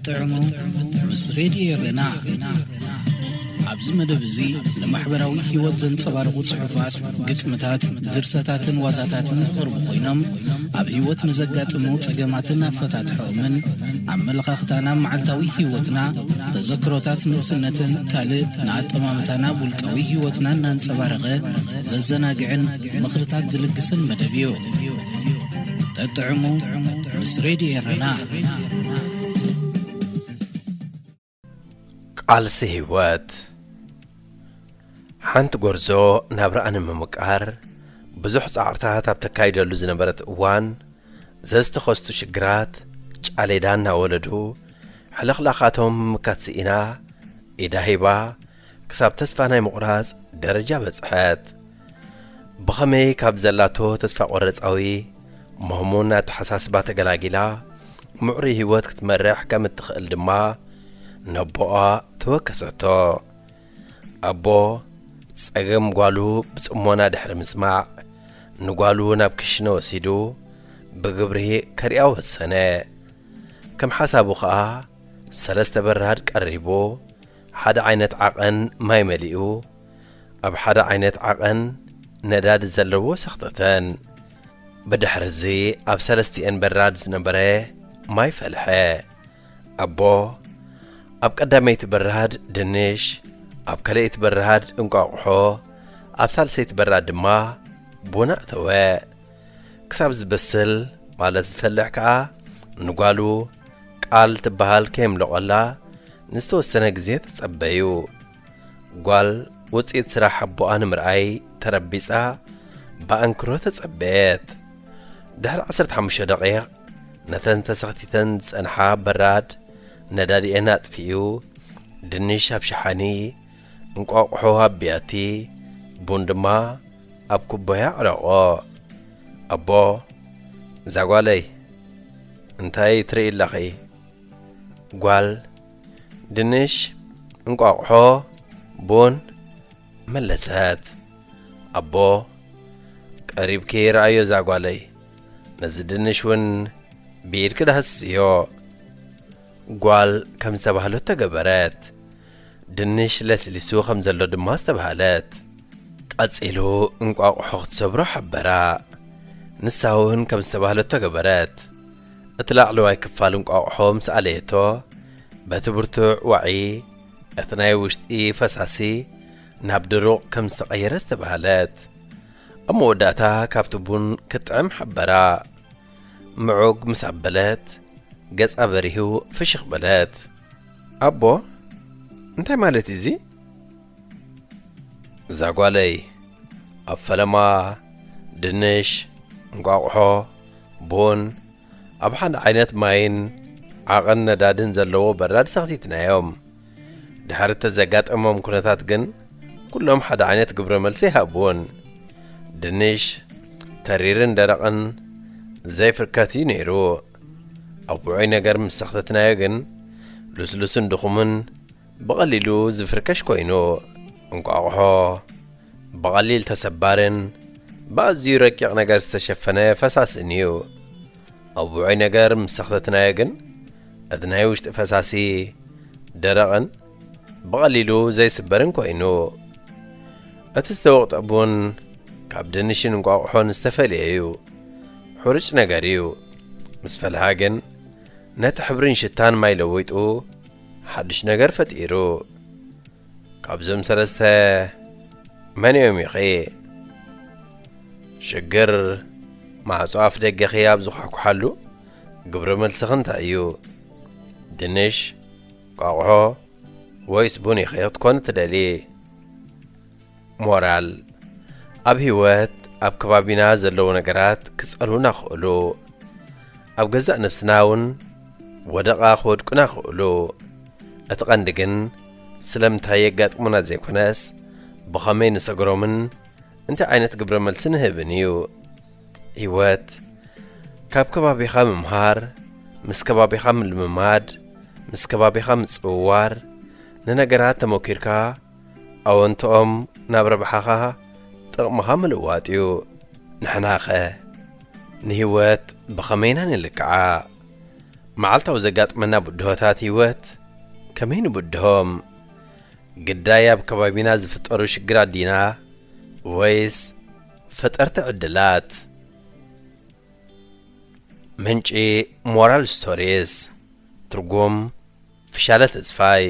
ጥዕሙ ምስ ሬድዮ ኤረና። ኣብዚ መደብ እዚ ንማሕበራዊ ህይወት ዘንጸባርቑ ጽሑፋት፣ ግጥምታት፣ ድርሰታትን ዋዛታትን ዝቐርቡ ኮይኖም፣ ኣብ ህይወት ንዘጋጥሙ ጸገማትን ኣፈታትሖኦምን፣ ኣመለኻኽታና፣ መዓልታዊ ህይወትና፣ ተዘክሮታት ንእስነትን ካልእ ንኣጠማምታና ውልቃዊ ህይወትና እናንጸባረቐ ዘዘናግዕን ምኽርታት ዝልግስን መደብ እዩ። ጠጥዕሙ ምስ ሬድዮ ኤረና። ቃልሲ ህይወት። ሓንቲ ጎርዞ ናብራኣ ንምምቃር ብዙሕ ጻዕርታት ኣብ ተካይደሉ ዝነበረት እዋን፣ ዘዝተኸስቱ ሽግራት ጫሌዳ እናወለዱ፣ ሕልኽላኻቶም ምምካት ስኢና፣ ኢዳ ሂባ፣ ክሳብ ተስፋ ናይ ምቑራጽ ደረጃ በጽሐት። ብኸመይ ካብ ዘላቶ ተስፋ ቆረጻዊ ምህሙን ኣተሓሳስባ ተገላጊላ፣ ምዕሩይ ህይወት ክትመርሕ ከም እትኽእል ድማ ነቦኣ ተወከሰቶ። ኣቦ፣ ጸገም ጓሉ ብጽሞና ድሕሪ ምጽማዕ፣ ንጓሉ ናብ ክሽነ ወሲዱ ብግብሪ ከሪኣ ወሰነ። ከም ሓሳቡ ኸኣ ሰለስተ በራድ ቀሪቡ፣ ሓደ ዓይነት ዓቐን ማይ መሊኡ፣ ኣብ ሓደ ዓይነት ዓቐን ነዳዲ ዘለዎ ሰኽተተን። ብድሕርዚ ኣብ ሰለስቲኤን በራድ ዝነበረ ማይ ፈልሐ። ኣቦ፣ ኣብ ቀዳመይቲ በራድ ድንሽ፣ ኣብ ካልኣይቲ በራድ እንቋቑሖ፣ ኣብ ሳልሰይቲ በራድ ድማ ቡን ኣእተወ። ክሳብ ዝበስል፣ ማለት ዝፈልሕ ከኣ፣ ንጓሉ ቃል ትበሃል ከየምለቖላ ንዝተወሰነ ግዜ ተጸበዩ። ጓል ውጽኢት ስራሕ ኣቦኣ ንምርኣይ ተረቢጻ ብኣንክሮ ተጸበየት። ድሕሪ ዓሰርተ ሓሙሽተ ደቂቕ፣ ነተን ተሰኽቲተን ዝጸንሓ በራድ ነዳዲኤን ኣጥፊኡ፣ ድንሽ ኣብ ሸሓኒ፣ እንቋቑሖ ኣብ ቢያቲ፣ ቡን ድማ ኣብ ኩባያ ኣዕረቖ። ኣቦ፣ እዛ ጓለይ፣ እንታይ ትርኢ ኣለኺ? ጓል፣ ድንሽ፣ እንቋቑሖ፣ ቡን፣ መለሰት። ኣቦ፣ ቀሪብኪ ረኣዮ እዛ ጓለይ፣ ነዚ ድንሽ እውን ብኢድኪ ዳህስስዮ። ጓል ከም ዝተባህለት ተገበረት። ድንሽ ለስሊሱ ከም ዘሎ ድማ ዝተባህለት። ቀጺሉ እንቋቑሖ ክትሰብሮ ሓበራ። ንሳ እውን ከም ዝተባህለት ተገበረት። እቲ ላዕለዋይ ክፋል እንቋቑሖ ምስ ኣለየቶ፣ በቲ ብርቱዕ ዋዒ እቲ ናይ ውሽጢ ፈሳሲ ናብ ድሩቕ ከም ዝተቐየረ ዝተባህለት። ኣብ መወዳእታ ካብቲ ቡን ክትጥዕም ሓበራ። ምዑግ ምስ ኣበለት፣ ገጻ በሪሁ ፍሽኽ በለት። ኣቦ፣ እንታይ ማለት እዩ እዚ? እዛ ጓለይ፣ ኣብ ፈለማ ድንሽ፣ እንቋቑሖ፣ ቡን፣ ኣብ ሓደ ዓይነት ማይን ዓቐን ነዳድን ዘለዎ በራድ ሰኽቲትናዮም። ድሕሪ እቲ ዘጋጠሞም ኩነታት ግን፣ ኩሎም ሓደ ዓይነት ግብረ መልሲ ኣይሃብዎን። ድንሽ ተሪርን ደረቕን ዘይፍርከት እዩ ነይሩ። ኣብ ውዑይ ነገር ምስ ሰኽተትናዮ ግን፣ ልስሉስን ድኹምን ብቐሊሉ ዝፍርከሽ ኮይኑ፣ እንቋቑሖ ብቐሊል ተሰባርን ብኣዝዩ ረቂቕ ነገር ዝተሸፈነ ፈሳስን እዩ። ኣብ ውዑይ ነገር ምስ ሰኽተትናዮ ግን፣ እቲ ናይ ውሽጢ ፈሳሲ ደረቕን ብቐሊሉ ዘይስበርን ኮይኑ፣ እቲ ዝተወቕጠ ቡን ካብ ድንሽን እንቋቑሖን ዝተፈልየ እዩ። ሕሩጭ ነገር እዩ። ምስ ፈልሐ ግን፣ ነቲ ሕብርን ሽታን ማይ ለዊጡ፣ ሓድሽ ነገር ፈጢሩ። ካብዞም ሰለስተ መን እዮም ኢኺ? ሽግር ማዕጾ ኣፍ ደገኺ ኣብ ዝኳሕኩሓሉ፣ ግብረ መልስኺ እንታይ እዩ? ድንሽ፣ እንቋቑሖ ወይስ ቡን ኢኺ ክትኮኒ ትደልዪ? ሞራል፣ ኣብ ህይወት ኣብ ከባቢና ዘለዉ ነገራት ክጸልዉና ይኽእሉ። ኣብ ገዛእ ነብስና እውን ወደቓ ክወድቁና ይኽእሉ። እቲ ቀንዲ ግን ስለምንታይ የጋጥሙና ዘይኮነስ፣ ብኸመይ ንሰግሮምን እንታይ ዓይነት ግብረ መልሲ ንህብን እዩ። ህይወት ካብ ከባቢኻ ምምሃር፣ ምስ ከባቢኻ ምልምማድ፣ ምስ ከባቢኻ ምጽውዋር፣ ንነገራት ተመኪርካ ኣወንትኦም ናብ ረብሓኻ ጥቕምኻ ምልዋጥ እዩ። ንሕናኸ ንህይወት ብኸመይ ኢና ንልክዓ? መዓልታዊ ዘጋጥመና ብድሆታት ህይወት ከመይ ንብድሆም? ግዳይ ኣብ ከባቢና ዝፍጠሩ ሽግራት ዲና ወይስ ፈጠርቲ ዕድላት? ምንጪ ሞራል ስቶሪስ። ትርጉም ፍሻለ ተስፋይ።